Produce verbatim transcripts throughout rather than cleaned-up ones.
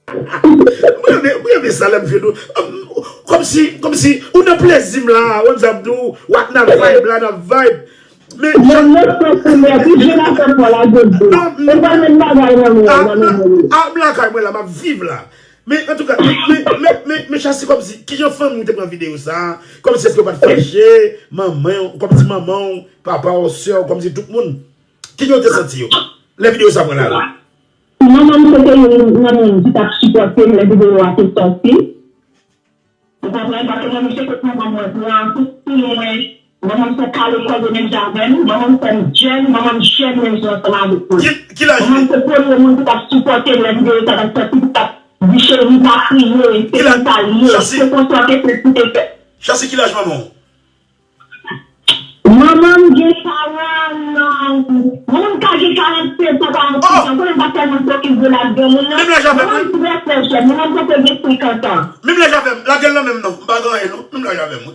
Mwen renmen, mwen renmen sa lè m jwenn ou. Kòmsi, kòmsi, ou nan plezi m la, ou konn sa m di w, w ap nan vibe la, nan vibe. Men, Mwen lòt fè kounye a, pi jwe la fè fò la, Jojo. Non, Ou pa menm bagay nan men, a, nan men a, mwen. A, m lakay mwen la, m ap viv la. Men, antouka, men, men, men, men, men, Chasi, kòmsi, kijan fanmi w te pran videyo sa a? Kòmsi, èske yo pa t fache? Manman, kòmsi manman w, papa w, sè w, kòmsi tout moun. Kijan yo te santi yo? Lè videyo sa pran lari. Manman m se te youn nan moun ki t ap sipòte m lè videyo a te sòti. Ou konprann? Paske mwen, m cheke pou manman mwen pran tout sou mwen. Manman m se kale kòde menm jan avè m. Manman m fè m jèn, manman m jèn menm jan ansanm avèk mwen. Ki, ki laj Manman m se premye moun ki t ap sipòte m lè videyo sa t ap sòti, ki t ap di, "Cheri, pa kriye, se Ki laj konsa l ye, Chasi? Se konsa ke se pou te fèt." Chasi, ki laj manman w? Manman m gen karant, manman m ka gen karannsenk an, karannsis an. Konnen m pa tèlman fokis de laj granmoun nan. Menm laj avè m, Manman m wi. Trè, trè jèn. Manman m poko gen senkant an. Menm laj avè m. Lage l nan men m non. M pa gen anyen non. Menm laj avè m, wi.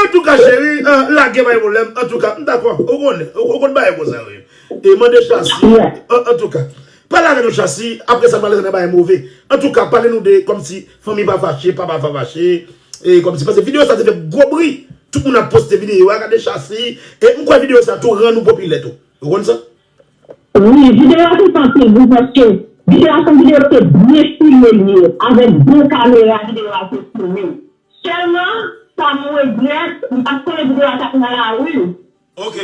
Antouka, cheri, eh, lage pa gen pwoblèm. Antouka, m dakò. Ou konnen, ou, ou konn bagay konsa yo ye. E mande Chasi. Yeah. An, antouka, pale avè nou, Chasi. Apre sa, n pral nan bagay move. Antouka, pale nou de kòmsi fanmi pa fache, papa pa fache. E kòmsi, paske videyo sa te fè gwo bri. Tout moun ap poste videyo a, gade Chasi. E m kwè videyo sa tou rann ou popilè tou. Ou konn sa? Wi, videyo a te fè anpil bri paske videyo a se yon videyo ki te byen filme li ye. Avèk bon kamera, videyo a te filme. Sèlman, sa m regrèt, m pa t konnen videyo a t ap nan lari. Ok.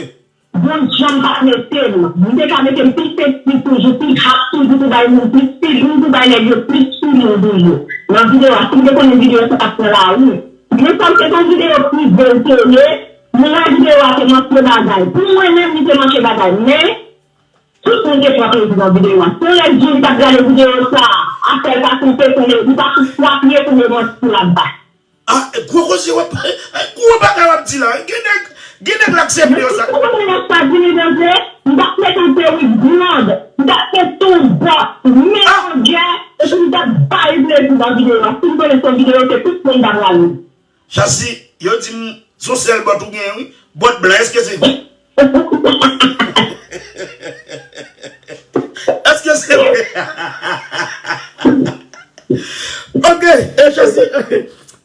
Bon, jan m pa t mete m. M te ka mete m pi seksi toujou, pi hot toujou, pou bay moun plis feeling, pou bay nèg yo plis feeling toujou. Nan videyo a, si m te konnen videyo a sa t ap pran lari. Men sa m te fè yon videyo prive l te ye, men nan videyo a te manke bagay. Pou mwen menm, li te manke bagay. Men, tout moun te pran plezi nan videyo a. Si yon nèg di li pa t gade videyo sa, afè l pa konte konnen, li pa sou twa pye pou yo manti l ap bay. Ah, gwo koze w ap, gwo bagay w ap di la. Gen nèg, gen nèg l aksepte yo sa. Ou konprann sa di li danze? M t ap met yon perik blond, m t ap met yon bòt, men yon gè, epi m t ap bay plezi nan videyo a. Si m konnen se yon videyo ke tout moun t ap rale. Chasi, yo di m, se yon sèl bòt ou genyen, wi. Bòt blan, èske se vre? Èske se vre? Ok, e Chasi,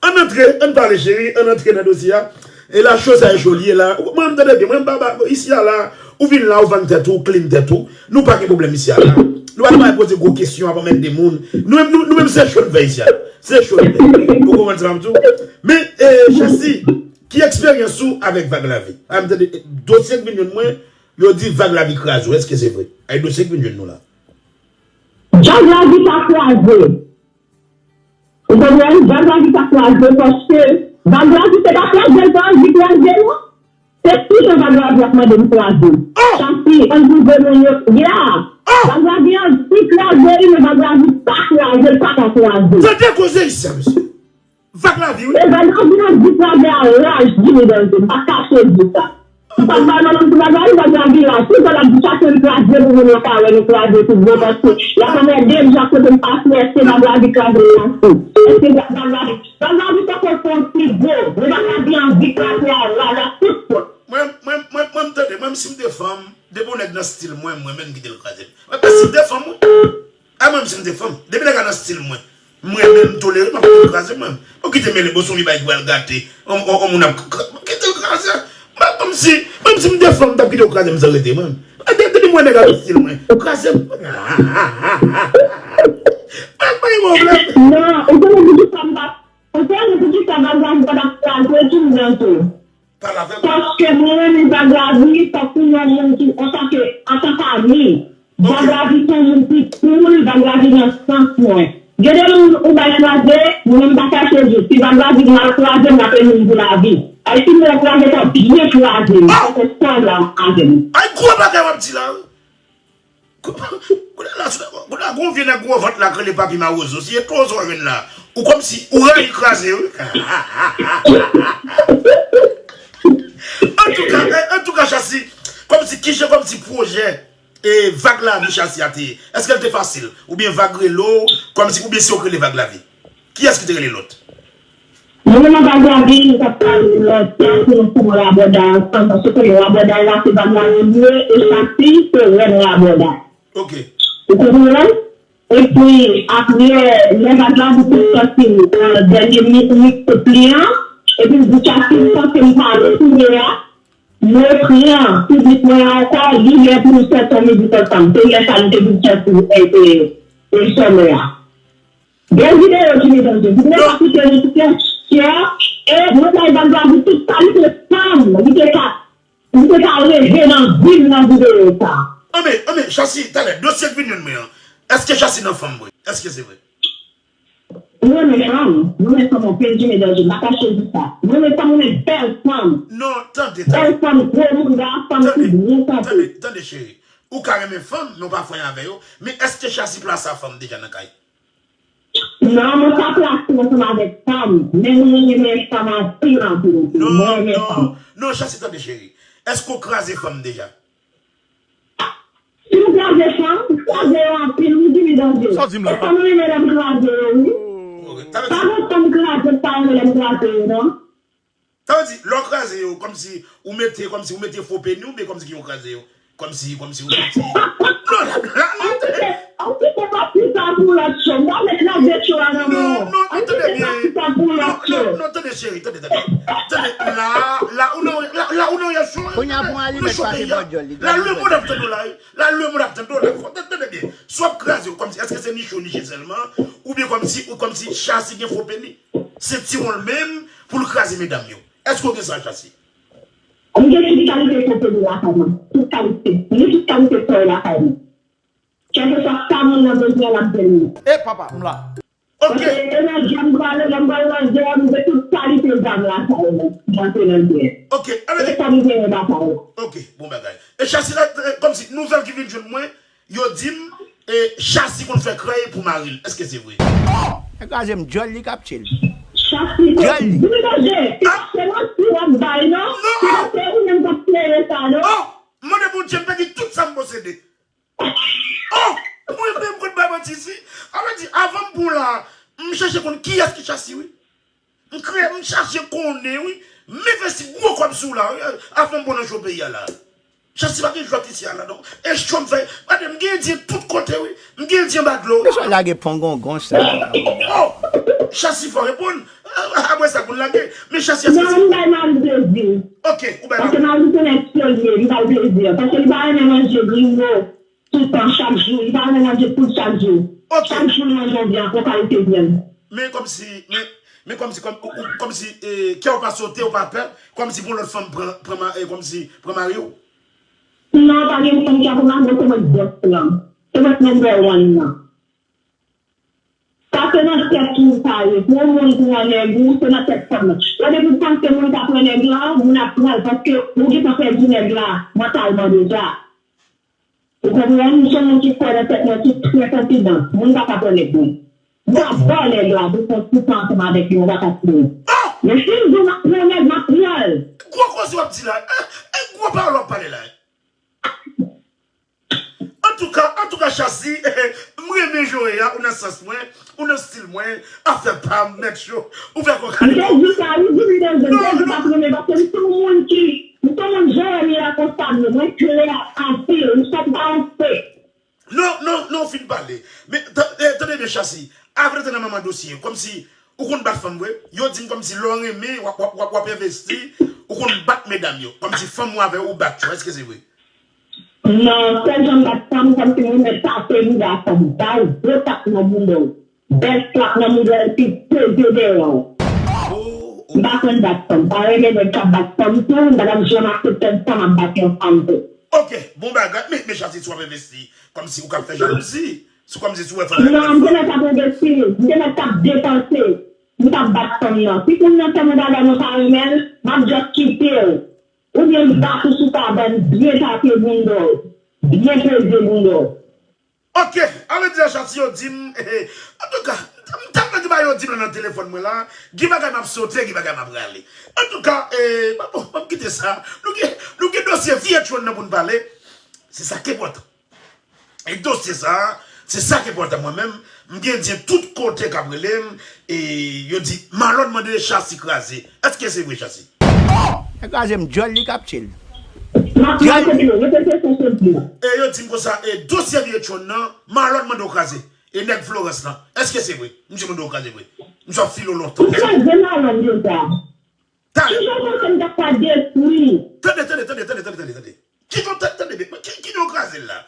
ann antre, ann pale, cheri, ann antre nan dosye a. E la, cho sa e cho li ye la. Mwen, m tande byen, mwen, m pa, pa, isi a la, ou vin la, ou vann tèt ou, ou clean tèt ou. Nou pa gen pwoblèm isi a la. Nou pa, nou pa poze gwo kesyon avan mèt de moun. Nou menm, nou, nou menm se cho n fè isi a. Se cho n fè. Ou konprann sa m di w? Men, e, Chasi, ki eksperyans ou avèk Vag Lavi? A, m tande, e, dosye k vin jwenn mwen, yo di Vag Lavi kraze w. Èske se vre? Ay, dosye k vin jwenn nou la. Vag Lavi pa kraze. Ou konprann? Vag Lavi pa kraze paske Vag Lavi se pa kraze l pa anvi kraze non. Se tou jan Vag Lavi ap mande m kraze. Chasi, ann pwouve moun yo, ya. Vag Lavi anvi kraze wi, men Vag Lavi pa kraze, l pa ka kraze. Tande koze isi a, mesye. Vag Lavi, wi. E Vag Lavi anvi kraze a raj, Jimmy Dante, m pa kache di sa. M p ap bay manman m pou Vag Lavi, Vag Lavi raj. Tout tan l ap di chak moun kraze pou moun yo ka wè nou kraze tout bon paske y ap anmède m chak kote m pase, èske Vag Lavi kraze m pase? Èske Vag Lavi, Vag Lavi poko fè yon ti gwo, men Vag Lavi anvi kraze a raj ak tout fòs. Mwen, mwen, mwen, mwen, m tande, mwen, si m te fanm, depi yon nèg nan stil mwen, mwen menm kite l kraze m. Mwen, si m te fanm, mwen. A mwen, si m te fanm, depi nèg la nan stil mwen, mwen menm, m tolere, m ap kite l kraze mwen. Bon, kite mele bon sou li bay gwo al gate. On, on, on moun ap kra-, kite l kraze. Mwen, menm si, menm si m te fanm, m t ap kite w kraze m san rete, mwen. Depi, depi mwen nèg la nan stil mwen, ou kraze m. Mwen, mwen, mwen, mwen. Non, ou konnen poukisa m pa, ou konnen poukisa m pa, m pa, m pa kraze, ki m kraze. Pale avè m. Paske mwen renmen Vag Lavi tankou yon moun ki, antanke, antanke ami. Vag Lavi se yon moun ki cool, Vag Lavi nan sans mwen. Gen de moun ou bay kraze, mwen menm pa chache di. Si Vag Lavi mal kraze, m ap renmen l pou lavi. Ay, si mwen kraze, t ap byen kraze, m pa fè sanblan avè m. Ay, gwo bagay w ap di la, wi. Kounye a la, kounye a, gon vye nèg gwo vant la k rele Papi Mawozo. Si e tozo w jwenn la, ou kòmsi, ou rayi kraze, wi. Antouka, eh, antouka, Chasi, kòmsi, kijan, kòmsi pwojè, eh, Vag Lavi Chasi a te ye? Èske l te fasil? Oubyen Vag rele w, kòmsi, oubyen se w k rele Vag Lavi? Kiyès ki te rele lòt? Mwen menm ak Gaby, nou t ap pale lontan pou nou fè yon rabòday ansanm, paske konnen rabòday la se Vagabond li ye, e Chasi se rèn rabòday. Ok. Ou konprann? Epi, apre, lè Vagabond te sòti, euh, dènye mi- mi- koup li an, epi m di Chasi, m panse m pale kounye a, mepri an, piblik mwen an ankò, li lè pou nou sòti yon mizik ansanm. Se lè sa nou te vin sòti, e, e, e, sòmè a. Bèl videyo, Jimmy Danje. Videyo sa koute nou tout yon chè. E mwen bay Vagabond tout kalite fanm li te ka, li te ka reve nan vi l nan videyo sa. Anben, anben, Chasi, talè, dosye k vin jwenn mwen an. Èske Chasi nan fanm vre? Èske se vre? Mwen renmen fanm. Mwen renmen fanm anpil, Jimmy Danje. M pa kache di sa. Mwen renmen fanm, mwen renmen bèl fanm. Non, tande, Bèl tande. Fanm, gwo moun, fanm ki byen santi. Tande, tande, cheri. Ou ka renmen fanm, men w pa fè anyen avè yo. Men èske Chasi plase fanm deja nan kay? Non, mwen pa plase ansanm avèk fanm, men mwen renmen fanm anpil, anpil, anpil. Mwen renmen fanm. Non, Chasi, tande, cheri. Èske w kraze fanm deja? Si m kraze fanm, m kraze yo anpil, wi, Jimmy Danje. Sa w di m la? E fanm renmen lè m kraze yo, wi. Ok, sa vle Pa di, gen fanm kraze k pa renmen lè m kraze yo, non. Sa vle di, lè w kraze yo, kòmsi ou mete, kòmsi ou mete fo peni, oubyen kòmsi ki ou kraze yo? Kòmsi, kòmsi ou soti. Non, la, la, la, An ti pè pa ti sa pou lòt cho. M pa vle kraze cho a nan men w. Non, non, non, tande byen. An ti pè pa ti sa pou Non, lòt cho. Non, non, tande cheri, tande, tande. Tande, la, la, ou nan, la, la, ou nan yon cho. Kounye a pou yon alimèt pase bò dyòl li. La, lè moun ap tande w la, la, lè moun ap tande w la, fò tande, tande byen. Swa w ap kraze w, kòmsi, èske se ni cho ni je sèlman, oubyen kòmsi, ou kòmsi Chasi gen fo peni? Se ti won l menm pou l kraze medam yo. Èske w gen sa, Chasi? M gen tout kalite fo peni lakay mwen. Tout kalite. M gen tout kalite fo lakay mwen. Kèlkeswa sa moun nan bezwen, l ap jwenn li. E papa, m la. Ok. Paske e nan djè m prale, lè m pral nan djè, m gen tout kalite zam lakay mwen. M antre nan djè. Ok, ale. E sa m genyen lakay mwen. Ok, bon bagay. E Chasi la, eh, kòmsi nouvèl ki vin jwenn mwen, yo di m, eh, Chasi konn fè krèy pou mari l. Èske se vre? E kraze m dyòl li k ap tchil. Chasi, Dyòl li. Jimmy Danje, se manti w ap bay, non? Se pa se ou menm k ap kreye sa, non? Oh! M mande Bondye, m pèdi tout sa m posede. Oh! Mwen menm konn bay manti isi. Sa vle di, avan m pran w la, m chèche konn kiyès ki Chasi, wi. M kreye, m chache konnen, wi. M envesti gwo kòb sou w la, wi. Avan m pran w nan cho peyi a la. Chasi pa gen jwèt isi a la, non. E cho m fè, gade, m gen endyen tout kote, wi. M gen endyen anba dlo, wi. Mesye lage pongongon sa. Oh! Chasi fò reponn. Apre sa, pou n lage. Men Chasi, èske Non, m bay mari plezi. Ok, ou bay Paske mari. Mari se nèg serye, li bay plezi. Paske li pa renmen manje griyo toutan, chak jou. Li pa renmen manje poud chak jou. Ok. Chak jou li manje yon vyann, yon kalite vyann. Men kòmsi, men, men kòmsi, kòm, ou, ou, kòmsi, eh, kè w pa sote, ou pa pè, kòmsi pou lòt fanm pran, pran, ma- eh, kòmsi, pran mari w. Non, pa gen fanm ki ap pran mari mwen, se mwen k bòs lan. Se mwen k number one nan. Sa se nan tèt ou sa ye. Pou yon moun pran nèg ou, se nan tèt fanm nan. Lè depi w panse moun ka pran nèg la, moun ap pran l paske ou gentan pèdi nèg la mantalman deja. Ou konprann? M se yon moun ki kwè nan tèt mwen, ki trè konfidan. Moun pa ka pran nèg mwen. M ka ba w nèg la, depi w fè tout tan ansanm avèk li, ou pa ka touye. Men si m di w m ap pran nèg, m ap pran l. Gwo koze w ap di la, eh, eh, gwo pawòl w ap pale la. Antouka, antouka, Chasi, m renmen jan w ye a, ou nan sans mwen, ou nan stil mwen, afè pa m, nèg cho, ou fè kòk ale. M te di sa, wi, di m te di, m te di pa premye, paske m se yon moun ki, m se yon moun jan w wè m ye a konsa m ye, mwen klè anpil, m sòt pa yon fake. Non, non, non, fin pale. Men, ta- eh, tande byen, Chasi, avan de nan manman dosye, kòmsi, ou konn bat fanm vre, yo di m kòmsi lè w renmen, w ap, w ap, w ap, w ap envesti, ou konn bat medam yo, kòmsi fanm ou avè w, ou bat yo, èske se vre? Non, sèl jan m bat fanm, kòmsi mwen mèt tape bouda fanm, ba l gwo tap nan bouda w, bèl slap nan bouda w, epi peze dèyè w. Oh, M pa konn bat fanm, pa renmen nèg k ap bat fanm tou, m pa t ap janm aksepte yon fanm ap bat yon fanm tou. Ok, bon bagay, men, men Chasi, si w ap envesti, kòmsi ou ka fè jalouzi, si kòmsi si w wè fanm ap Non, bat m te fanm. mèt ap envesti, m te mèt ap depanse, m t ap bat fanm nan. Si fanm nan fè m yon bagay mwen pa renmen l, m ap just kite l. Oubyen m bat ou sou kabann, byen tape bounda w, byen peze bounda w. Ok, ale di a Chasi yo di m, eh, eh, antouka, m tèlman gen bagay yo di m nan telefòn mwen la, gen bagay m ap sote, gen bagay m ap rale. Antouka, eh, bon, bon, m kite sa. Nou gen, nou gen dosye V H one nan pou n pale. Se sa k enpòtan. E dosye sa, Se sa k enpòtan mwen menm. M gen dyen tout kote k ap rele m, e yo di Malòn mande Chasi kraze. Èske se vre, Chasi? Nèg kraze m djòl li k ap tchil. M ap mande yo, repete sa senpleman. E yo di m konsa, e dosye vye Tchon nan, Malòn mande w kraze. E nèg Florans lan, èske se vre? Misye mande w kraze vre. Misye ap file w lontan. Ou kraze Malòn deja. Talè. Kijan w panse m ta ka detwi? Tande, tande, tande, tande, tande, tande, tande. Kijan w ta, tande, men, ki, kijan w kraze l la?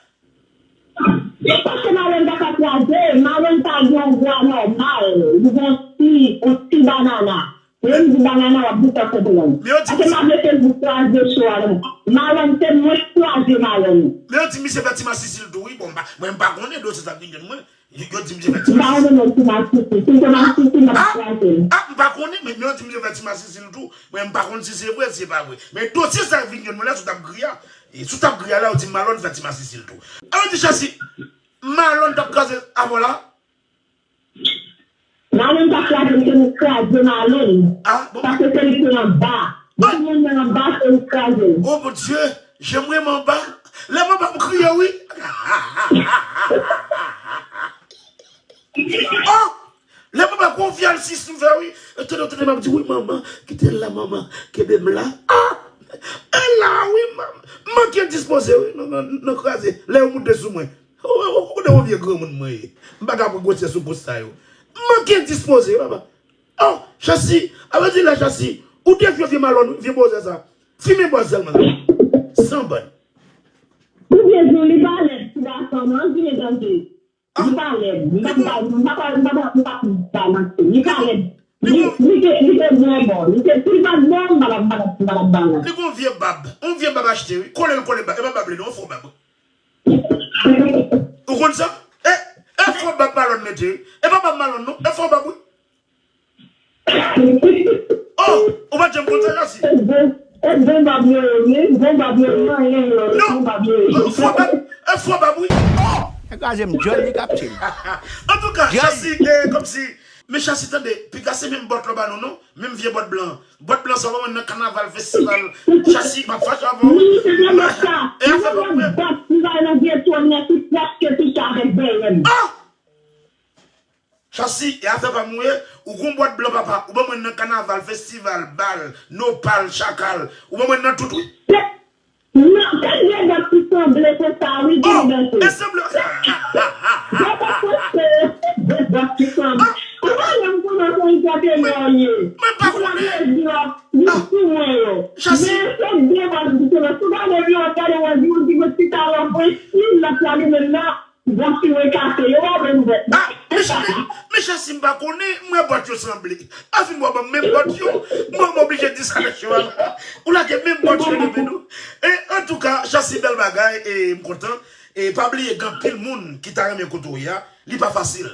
Se paske Malòn pa ka kraze, Malòn pa gen yon vwa nòmal, li gen yon ti, yon ti banana. Lè m di banana, w ap byen konprann. Men yo di Paske m ap lese l pou kraze cho a non. Malòn se mwen k kraze Malòn. Men yo di misye fè ti masisi l tou wi. Bon, m pa, mwen m pa konnen dosye sa k vin jwenn mwen. Yo, yo di misye fè ti M pa masisi. Konnen non ti masisi. Si se masisi, m ap kraze l. Ah, m pa konnen, men, men yo di misye fè ti masisi l tou. Mwen m pa konn si se vre, si se pa vre. Men dosye sa k vin jwenn mwen la sou t ap griya. E sou t ap griya la, yo di Malòn fè ti masisi l tou. Alò di Chasi, Malòn t ap kraze avè w la? Malòn pa kraze m, se nou k kraze Malòn. Ah, bon. Paske se li ki anba. Depi moun nan anba, se nou k kraze l. Oh mon Dieu, j'aimerais m'en bas. Lè m anba m kriye wi. Oh! Lè m anba gon vyal sis m fè wi. Tande, tande, m ap di wi manman, kite l la manman, kenbe m la. Ah! E la wi manman. M manke dispoze wi, nan, nan, nan kraze. Lè yo moute sou mwen. Ou konnen yon vye granmoun mwen ye. M pa ka pran gwosyè sou kous sa yo. M manke dispoze papa. Oh, Chasi, a vle di la Chasi, ou defye vye Malòn wi, vye bòzè sa. Fimen bòz sèlman. San bann. Ou byen di w li pa lèd ti gason non, an di mesye. Li pa lèd. M pa m pa m pa m pa m pa m pa ba manti. Li pa lèd. Li li te li te bon bon. Li te si l pa t bon, m pa t ap m pa t ap m pa t ap ba l. Li gon vye bab. On vye bab achte wi. Kole l kole bab. E pa bab li non, fo bab. Ou konn sa? E e fo bab Malòn mete wi. E pa bab Malòn non. E fo bab wi. Oh, ou pa t janm konn sa Chasi? E bon, e bon bab yo ye, wi. Bon bab yo, manyen yo, Non. Bon bab yo ye. Fo bab, e fo bab wi. Nèg kraze m djòl li k ap tchil. Antouka, Chasi, e, kòmsi, men Chasi tande, piga se menm bòt la w ba nou non, menm vye bòt blan. Bòt blan sa w ba mwen nan kanaval, festival. Chasi, m ap fache avè w. Wi, se vrèman sa. E afè pa mwen. Bòt m bay nan vye twòn nan ki prèske touche avèk dèyè m. Ah! Chasi, e afè pa m ou ye, ou gon bòt blan papa, ou ban mwen nan kanaval, festival, bal, nopal, chakal, ou ban mwen nan tout wi. Non, se de bòt ki sanble konsa wi, Oh, Gilbert. E sanble. Bòt ak poste, de bòt ki sanble. Ou pa menm konnen konn gade lè w ye. Mwen pa konnen. Li sou mwen yo. Chasi. Men se de bòt ki sanble. Si w gade vye w gade w di w di gon ti talon pwen si l ap gade menm nan. Bon, si mwen kase yo, w ap wè m bèt. Ah, men Chasi, men Chasi m pa konnen, mwen bòt yo sanble. Afin w ap ban m menm bòt yo, mwen m oblije diskresyon an. Ou lage menm bòt yo nan men nou. E antouka, Chasi bèl bagay, e m kontan. E pa bliye gen anpil moun ki ta renmen kote w ye a, li pa fasil.